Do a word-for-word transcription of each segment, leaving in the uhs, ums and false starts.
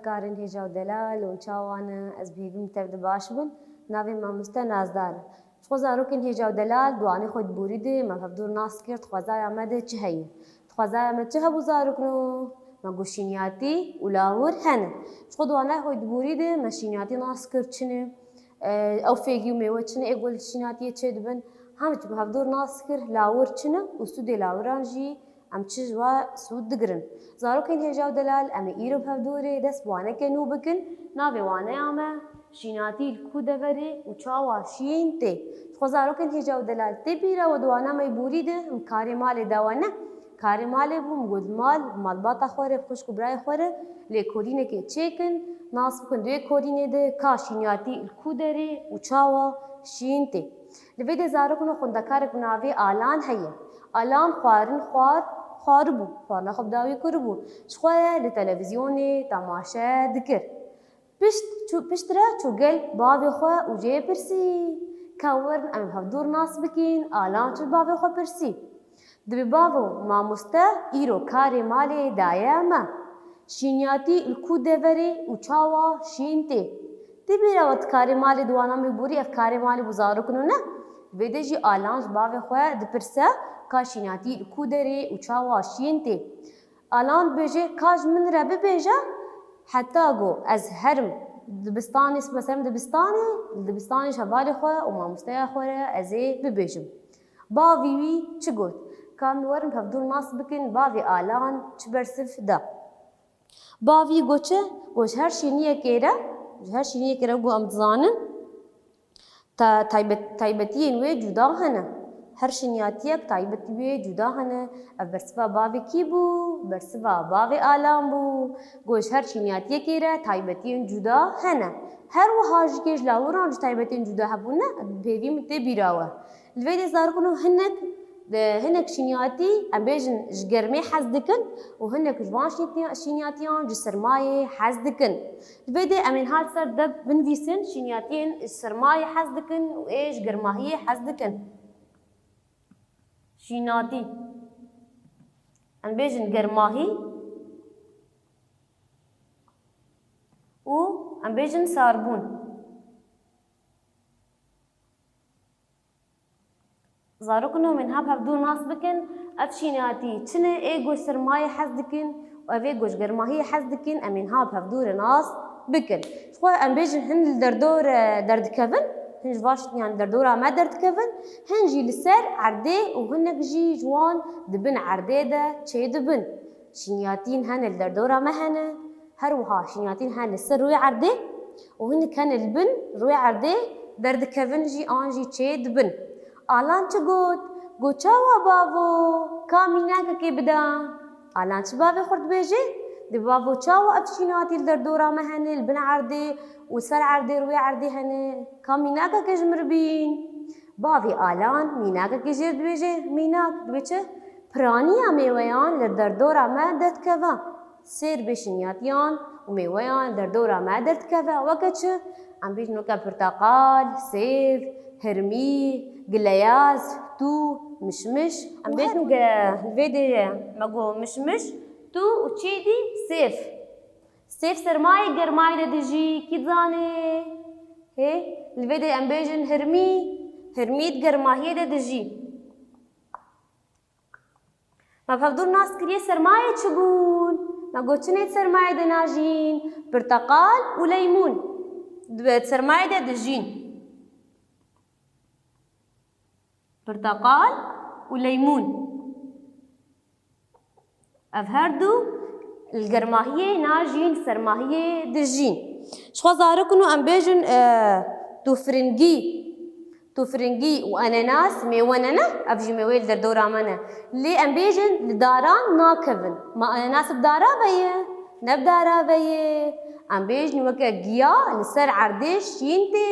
Karên hêja û delal û çawa ne, ez bi hêvî me tev de baş bin. Navê me mamoste Nazdar e. Ji xwe zarokên hêja û delal di wanê xwe di borî de me hevdûr nas kir, dixwazaya me de çi heye. Dixwazaya me çi hebû zarokno? Me got şîniyatî û lawir hene. Ji xwe di wanê xwe di borî de me şîniyatî nas kir çi ne, e, ew fêgî û mêwe çi ne ê ku li şîniyatiyê çêdibin. Hemî me hevdûr nas kir lawir çi ne û sûdê lawiran jî em çi ji we sûd digirin. Zarokên hêja û delal, em ê îro bi hevdûrê dest bi waneke nû bikin. Navê waneya me şînatî li ku deverê û çawa şîn tê. Ji xwe zarokên hêja û delal tê bîra we di wana me yê borî de em karê malê de we ne. Karê malê bû, em got mal, malbata xwe re, xwişk û birayê xwe re lêkolînekê çêkin, nas bikin di wê kolînê de ka şînatî li ku derê û çawa şîn tê. Li vê de zarokno xwendekarek bi navê Alan heye. Alan xwarin xwar, xwaribû, xwarina xwe bi dawî kiribû. Ji xwe li televîzyonê temaşe dikir. Pişt çû, pişt re çû gel bavê xwe û jê pirsî, ka werin em hevdûr nas bikin, Alan çi bavê xwe pirsî. Dibê bavo, mamoste îro karê malê daye me. Şîniyatî li ku deverê û çawa şîn tê. Tê bîra we di karê malê di wana me borî, ev karê malê bû zarokno ne. Vê de jî Alan ji bavê xwe dipirse ka şîniyatî li ku derê û çawa şîn tê. Alan dibêje ka ji min re bibêje, heta ku ez herim dibistanê, sibeserim dibistanê, li dibistanê ji hevalê xwe û mamosteya xwe re ez ê bibêjim. Bavî wî çi got? Ka em werin hevdûr nas bikin, bavê Alan çi bersiv da? Bavî got çi? Got ji her şîniyekê re, ji her şîniyekê re ku em dizanin, ta-, taybet-, taybetiyên wê cuda hene. Her şîniyatiyek taybetî wê cuda hene. Ev bersiva bavê kî bû? Bersiva bavê Alan bû. Got ji her şîniyatiyekê re taybetiyên cuda hene. Her wiha jî kê ji lawiran jî taybetiyên cuda hebûne, bi hêvî min tê bîra we. Li vê de zarokno hinek, e, hinek şîniyatî, em bêjin ji germê hez dikin û hinek ji van şîntiya-, şîniyatiyan ji sermayê hez dikin. Li vê de em ê niha li ser de binivîsin, şîniyatiyên ji sermayê hez dikin û ê ji germahiyê hez dikin. Şînatî. Em bêjin germahî û em bêjin sarbûn. Zarokno em ê niha bi hevdû nas bikin, ev şînatî çi ne, ê ku ji sermayê hez dikin û ev ê ku ji germahiyê hez dikin, em ê niha bi hevdû re nas bikin. Ji xwe em bêjin hin li derdor, e, derdikevin, hin ji van şînatiyan li derdora me derdikevin, hin jî li ser erdê û hinek jî ji wan di bin erdê de çêdibin. Şîniyatîn hene li derdora me hene, her wiha şîniyatîn hene li ser rûyê erdê û hinek hene li bin rûyê erdê derdikevin jî an jî çê dibin. Alan çi got? Got, "Çawa bavo? Ka mînakekê bida." Alan çi bavê xwe dibêje? Dê, "Bavo, çawa ev şînatî li derdora me hene, li bin erdê û ser erdê, rûyê erdê hene? Ka mînakekê ji min re bîn." Bavê Alan mînakekê jê re dibêje, mînak, dibê çi? Piraniya mêweyan li derdora me derdikeve. Sêr bê şîniyatiyan û mêweyan li derdora me derdikeve. Weke çi? Em bêjin weke pirteqal, sêv, hirmî, gileyaz, tû, mişmiş. Em bêjin ge-, vê de ye. Me got mişmiş, tû û çî dî? Sêv. Sêv sermayê germayê de dijî, kî dizane? Hê, li vê de em bêjin hirmî, hirmî di germahiyê de dijî. Me bi hevdû nas kiriye sermayê çi bûn? Me got çinê di sermayê de najîn, pirteqal û leymûn. Di sermayê de dijîn. Pirteqal û leymûn. Ev her du li germahiyê najîn, sermahiyê dijîn. Ji xwe zarok in û em bêjin, e, tûfiringî. Tûfiringî û enenas mêwe ne ne, ev jî mêweyê li derdora me ne. Lê em bêjin li daran nakevin. Ma enenas bi dara ve ye? Ne bi dara ve ye. Em bêjin weke giya li ser erdê şîn tê.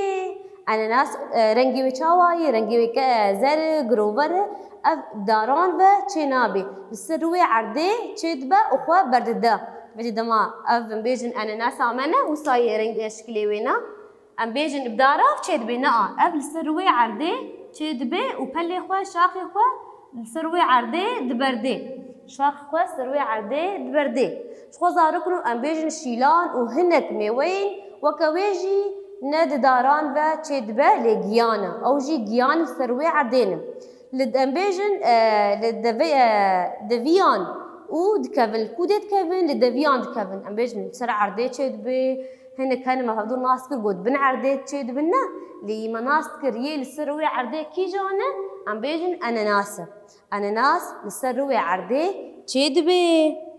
Enenas, e, rengê wê çawa ye? Rengê wê ke zer e, girover e. Ev daran ve çê nabe. Li ser rûyê erdê çê dibe û xwe berdide. Vêjî dema ev em bêjin enenasa me ne, wisa yê rengê şikilê wê ne. Em bêjin bi dara ev çê dibe, ne a. Ev li ser rûyê erdê çê dibe û pelê xwe, şaxê xwe li ser rûyê erdê diberdê. Şax xwe ser wê erdê diberdê. Ji xwe zarokno em bêjin şîlan û hinek mêweyên weke wê jî ne di daran ve çêdibe lê giyan e. Ew jî giyan li ser wê erdê ne. Li em bêjin, e, li devê-, e, deviyan û dikevin, li kûdê dikevin, li deviyan dikevin. Em bêjin li ser erdê çêdibe. Hinek hene me hevdû nas kir got bin erdê çêdibin ne. Lê me nas kir yê li ser wê erdê kîjan e? Em bêjin enenas e. Enenas li ser rûyê erdê çêdibe.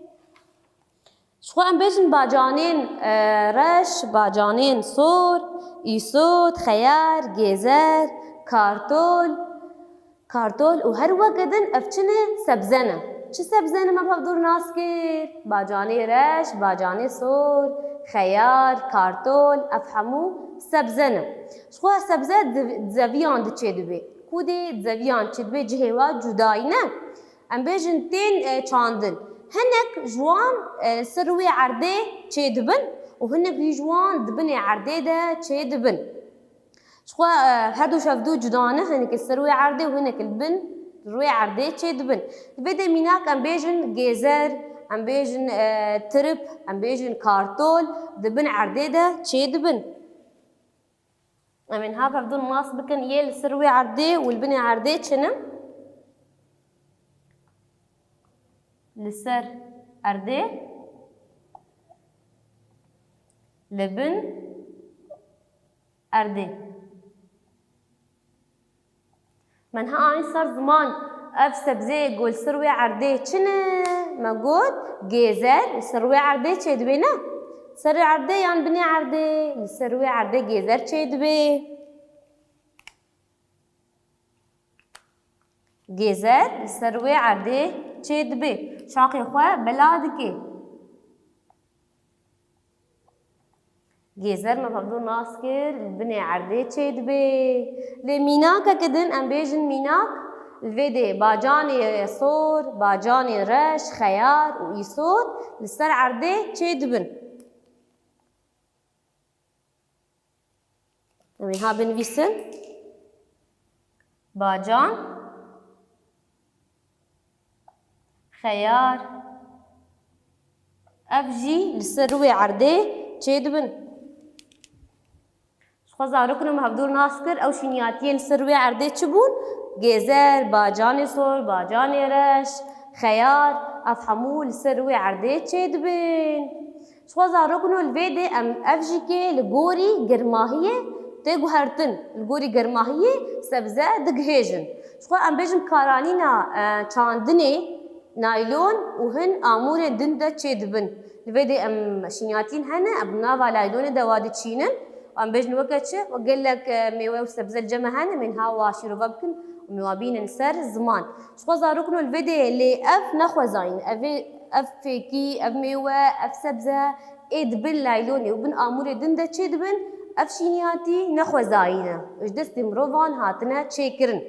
Ji xwe em bêjin bacanên, e, reş, bacanên sor, îsot, xeyar, gêzer, kartol, kartol û her weke din ev çi ne? Sebze ne. Çi sebze ne me hevdû nas kir? Bacanê reş, bacanê sor, xeyar, kartol, ev hemû sebze ne. Ji xwe sebze di, di zeviyan diçê dibê. Kûdê di zeviyan çêdibe cihê wa cudayî ne. Em bêjin tên, e, çandin. Hinek ji wan, e, ser rûyê erdê çêdibin û hinek jî ji wan di binê erdê de çêdibin. Ji xwe, e, her du şevdû cuda ne, hinek li ser rûyê erdê û hinek li bin rûyê erdê çêdibin. Li vê de mînak em bêjin gêzer, em bêjin, e, tirip, em bêjin kartol, di bin erdê de çêdibin. Em ê niha hevdû nas bikin yê li ser wê erdê û li binê erdê çi ne? Li ser erdê, li bin erdê. Me niha anî ser ziman, ev sebzeyê ku li ser wê erdê çi ne? Me got, gêzer li ser wê erdê çêdibe ne? Ser erdê yan binê erdê? Li ser wê erdê gêzer çêdibe. Gêzer li ser wê erdê çêdibe. Şaxê xwe bela dike. Gêzer me hevdû nas kir, li binê erdê çêdibe. Lê mînakeke din em bêjin mînak, li vê dê bacanê sor, bacanê reş, xeyar û îsot li ser erdê çêdibin. Em ê ha binivîsin. Bacan, xeyar. Ev jî li ser rûyê erdê çêdibin. Ji xwe zarokno me hevdû nas kir, ew şîniyatiyên li ser rûyê erdê çi bûn? Gêzer, bacanê sor, bacanê reş, xeyar, ev hemû li ser rûyê erdê çêdibin. Ji xwe zarokno li vê dê em ev jî kê li gorî germahiyê tê guhertin. Li gorî germahiyê sebze digihêjin. Ji xwe em bêjin karanîna, e, çandinê naylon û hin amûrên din de çêdibin. Li vê dê em şîniyatîn hene, em bi nava naylonê de wa diçînin. Em bêjin weke çi? Wek gelek, e, mêwe û sebze li cem me hene, em ê niha wa şîrove bikin û em ê wa bînin ser ziman. Ji xwe zarokno li vê dê lê ev nexwezayîn. Ev ê, ev fêkî, ev mêwe, ev sebze ê di bin laylonê û bin amûrê din de çêdibin, ev şîniyatî nexwezayî ne. Ji destê mirovan hatine çêkirin.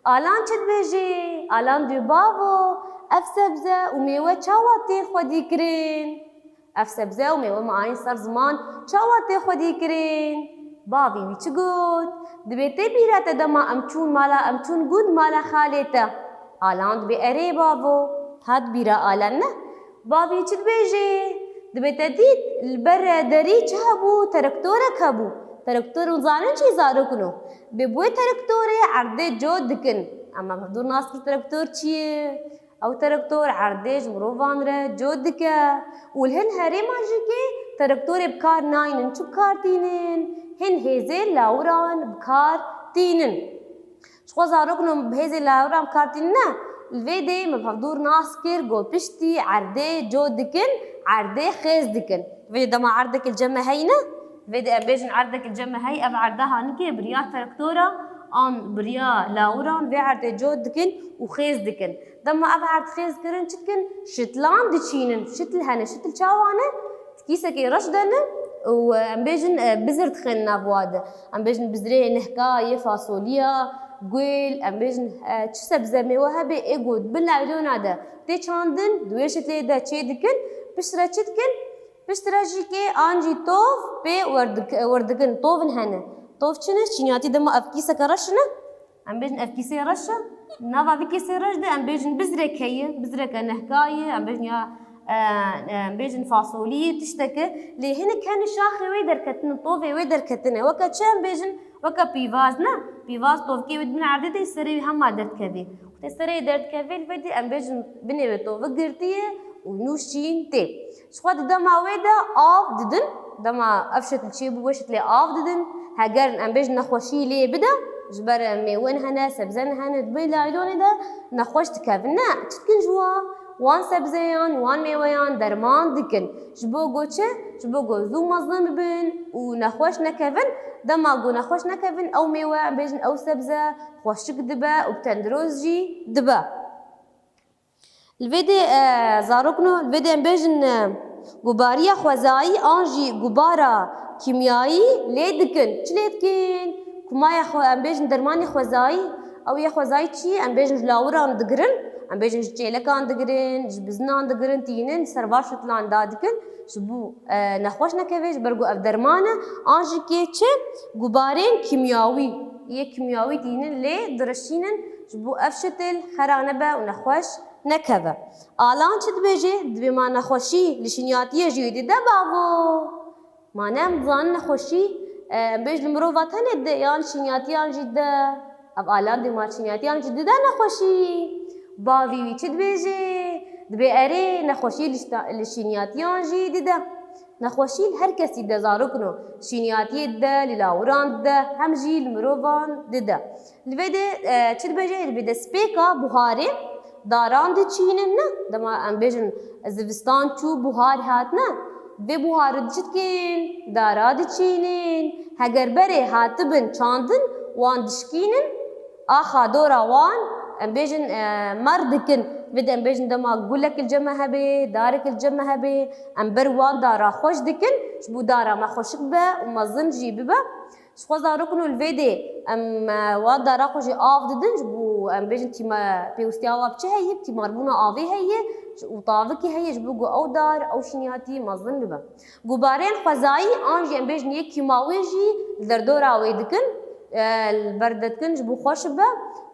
Alan çi dibêje? Alan dibê bavo, ev sebze û mêwe çawa tê xwedî kirin? Ev sebze û mêwe me anîn ser ziman çawa tê xwedî kirin? Bavî wî çi got? Dibê tê bîra te dema em çûn mala, em çûn gund mala xalê te? Alan dibê erê bavo. Hat bîra Alan ne? Bavî çi dibêje? Dibê te dît, li ber derî çi hebû? Terektorek hebû. Terektor hûn zanin çi zarokno? Dibê bi wê terektorê erdê cot dikin. Em hevdû nas kir terektor çi ye? Ew terektor erdê ji mirovan re cot dike. Û li hin herêman jî kê terektorê bi kar naynin. Çi bi kar tînin? Hin hêzê lawiran bi kar tînin. Ji xwe zarokno bi hêzê lawiran bi kar tînin ne. Li vê dê me bi hevdû nas kir, got piştî erdê cot dikin, erdê xêz dikin. Vê dema erdekê li cem me heyî ne. Vê dê em bêjin erdekê li cem me heyî, ev erda hanikê bi riya terektora an bi riya lawiran vê erdê cot dikin û xêz dikin. Dema ev erd xêz kirin çi dikin? Şitlan diçînin. Şitl hene. Şitl çawa ne? Di kîsekê reş de ne û, e, em bêjin, e, bizir dixin nav wa de. Em bêjin bizirê nihka, yê fasoliya, gul, em bêjin, e, çi sebze mêwe hebe ê ku di bin laylona de tê çandin, di wê şitlê de çê dikin, piştre çi dikin? Piştre jî kê an jî tov pê werdik-, werdikin. Tovin hene. Tov çi ne? Şîniyatî dema ev kîseke reş ne? Em bêjin ev kîseyê reş e. Nava vî kesê reş de em bêjin bizrek heye, bizreke nehka ye, em bêjin ya, e, e, em bêjin fasolî ye, tişteke. Lê hinek hene şaxê wê derketine, tovê wê derketine. Weke çi em bêjin? Weke pîvaz ne? Pîvaz tovkê wê di bin erdê de serê wê hema derdikeve. Wextê serê derdikeve li vê de em bêjin binê wê tovik girtiye û nû şîn tê. Ji xwe di dema wê de av didin. Dema ev şekil çêbû, wê şekilê av didin. Heger em bêjin nexweşî lê bide, ji ber mêwen hene, sebzen hene, di bin laylonê de nexweş dikevin. Ne, çi dikin ji wa? Wan sebzeyan, wan mêweyan derman dikin. Ji bo ku çi? Ji bo ku zû mezin bibin û nexweş nekevin. Dema ku nexweş nekevin, ew mêwe, em bêjin ew sebze xweşik dibe û bi tendirost jî dibe. Li vê de, e, zarokno, li vê de em bêjin, e, gubariya xwezayî an jî gubara kîmyayî lê dikin. Çi lê dikin? Kumaya xwe, em bêjin dermanê xwezayî, ew yê xwezayî çi? Em bêjin ji lawiran digirin, em bêjin ji çêlekan digirin, ji bizinan digirin, tînin, ser van şeklan da dikin. Ji bo, e, nexweş nekeve, ji ber ku ev derman e, an jî kê çi? Gubarên kîmyawî, yê kîmyawî tînin lê dirişînin, ji bo ev şekil xera nebe û nexweş nekeve. Alan çi dibêje? Dibê ma nexweşî li şînyatiyê jî dide bavo. Ma ne em dizanin nexweşî, e, em bêj li mirova tenê dide yan şînyatiyan jî dide. Ev Alan dê ma şînyatiyan jî dide nexweşî. Bavî wî çi dibêje? Dibê erê nexweşî li şta-, li şînyatiyan jî dide. Nexweşî li her kesî dide zarokno. Şînyatiyê dide, li lawiran dide, hem jî li mirovan dide. Li vê de, e, çi dibêje? Dibê destpêka buharê daran diçînin, ne? Dema em bêjin zivistan çû, buhar hat, ne? Vê buharê çi dikin? Dara diçînin. Heger berê hatibin çandin, wan dişkînin, axa dora wan, em bêjin, e, mer dikin. Vê de em bêjin dema gulek li cem me hebe, darek li cem me hebe, em ber wan dara xweş dikin, ji bo dara me xweşik be û mezin jî bibe. Ji xwe zarokno li vê dê em, e, wan dara xwe jî av didin, ji bo em bêjin tîma-, pêwistiya wa bi çi heye, tîmarbûna avê heye, ji, û tavikê heye, ji bo ku ew dar, ew şînyatî mezin bibe. Gubarên xwezayî an jî em bêjin yê kîmawî jî li derdora wê dikin, e, li ber de dikin ji bo xweş bibe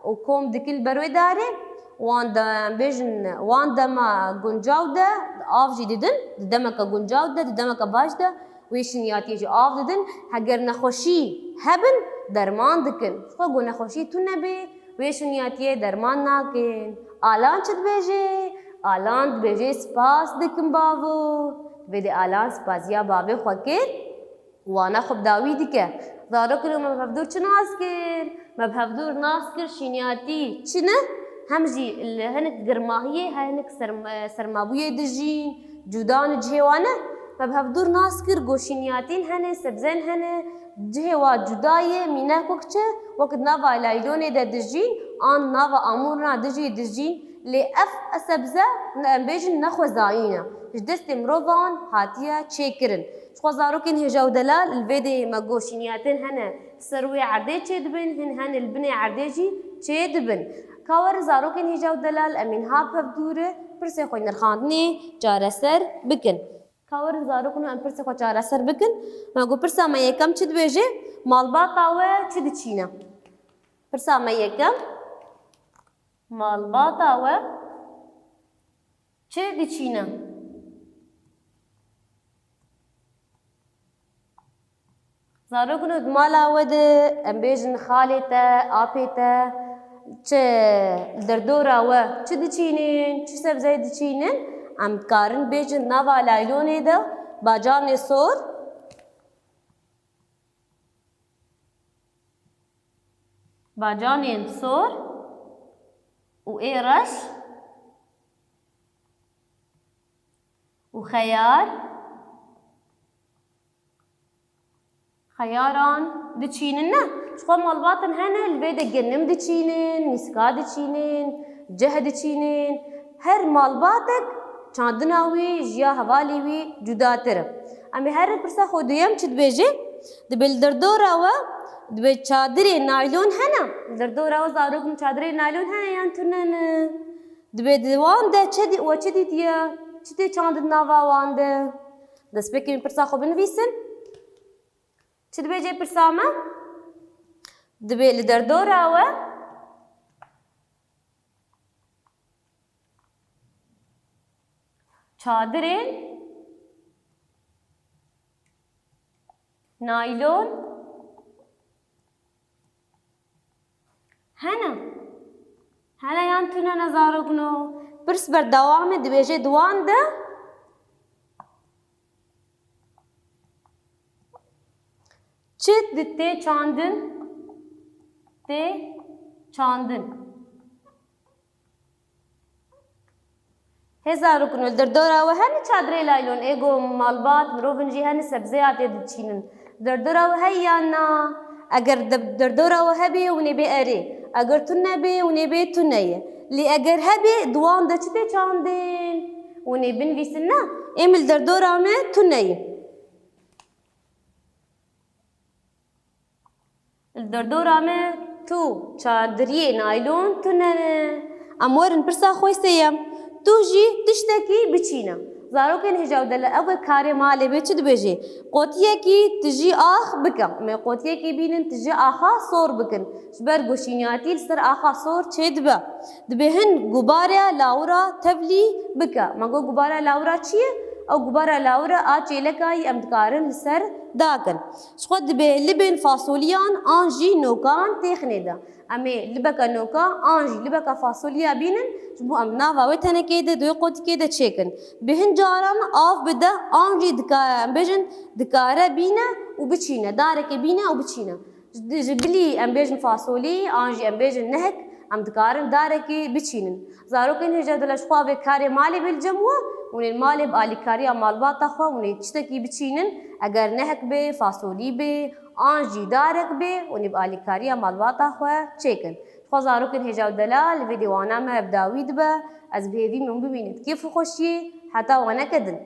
û kom dikin li ber wê darê. Wan de, em bêjin, wan dema guncaw de av jî didin, di demeke guncaw de, di demeke baş de wê şînyatiyê jî av didin. Heger nexweşî hebin, derman dikin. Ji xwe ku nexweşî tune bê, wê şînyatiyê derman nakin. Alan çi dibêje? Alan dibêje, spas dikim bavo. Divê dê Alan spasiya bavê xwe kir. Wana xwe bi dawî dike. Zarokên me bi hevdûr çi nas kir? Me bi hevdûr nas kir şînyatî çi ne? Hem jî li hinek girmahiyê, hinek serm-, sermabûyê dijîn, cuda ne cihê wan e. Me bi hevdûr nas kir ku şînyatîn hene, sebzen hene, cihê wa cuda ye, mînak wek çi? Wek di nava laylonê de dijîn, an nava amûrna dijî dijîn. Lê ev sebze, em bêjin, ne xwezayî ne. Ji destê mirovan hatiye çêkirin. Ji xwe zarokên hêja û delal, li vê dê me got şîniyatên hene ser wê erdê çêdibin, hin hene li binê erdê jî çêdibin. Ka werin zarokên hêja û delal, em ê niha bi hevdû re pirsê xwe nirxandinê çareser bikin. Ka werin zarokno em pirsê xwe çareser bikin. Me got pirsa me yekem çi dibêje? Malbata we çi diçîne? Pirsa me yekem. Malbata we çi diçîne? Zarokno di mala we de, em bêjin xalê te, apê te, çi li derdora we çi diçînin, çi sebzeyê diçînin, em dikarin bêjin nava laylonê de bacanê sor. Bacanên sor û ê reş û xeyar, xeyaran diçînin ne. Ji xwe malbatin hene, li vê de genim diçînin, mîska diçînin, ceh diçînin. Her malbatek çandina wî ji ya hevalê wî cudatir e. Em ê herin pirsa xwe duyem çi dibêje? Dibê li derdora we, dibê çadirê naylon hene? Li derdora we zarok çadirê naylon hene yan tune ne? Dibê di wan de çi dî-, we çi dîtiye? Çi tê çandin nava wan de? Destpêkê em pirsa xwe binivîsin. Çi dibêje pirsa me? Dibê li derdora we Çadirên naylon hene. Hene yan tune ne zarokno? Pirs berdewam e, dibêje di wan de çi di tê çandin? Tê çandin. Hê zarokno, li derdora we hene çadirê laylon, ê ku malbat, mirovin jî hene sebzeya tê diçînin. Derdora we heye yan na? Eger de-, derdora we hebe, hûn ê bê erê. Eger tune be, hûn ê bê tune ye. Lê eger hebe, di wan de çi tê çandin? Hûn ê binivîsin na? Ê min li derdora me tune ye. Li derdora me tu çadiriyê naylon tune ne. Em werin pirsa xwe sêyem. Tu jî tiştekî biçîne. Zarokên hêja û delal, ev wê karê malê bê çi dibêjê? Qotiyekî tijî ax bike. Em ê qotiyekî bînin, tijî axa sor bikin. Ji ber ku şîniyatî li ser axa sor çêdibe. Dibê hin gubara lawira tevlî bike. Me got gubara lawira çi ye? Ew gubara lawira a çêleka yî em dikarin li ser dakin. Ji xwe dibê libên fasoliyan an jî nokan têxinê de. Em ê libeke noka an jî libeke fasoliya bînin, ji bo em nava wê tenekê de, di wê qotikê de çêkin. Bi hin caran av bide an jî dika-, em bêjin dikare bîne û biçîne, darekê bîne û biçîne. Ji, ji bilî em bêjin fasolî, an jî em bêjin nehek, em dikarin darekê biçînin. Zarokên hêja û delal, ji xwe vê karê malê bê li cem we, hûn ê malê bi alîkariya malbata xwe, hûn ê tiştekî biçînin. Eger nehek bê, fasolî bê, an jî darek bê, hûn ê bi alîkariya malbata xwe çêkin. Ji xwe zarokên hêja û delal, vê dêwana me bi dawî dibe. Ez bi hêvî me hûn bibînin. Kêf û xweşiyê, heta weneke din.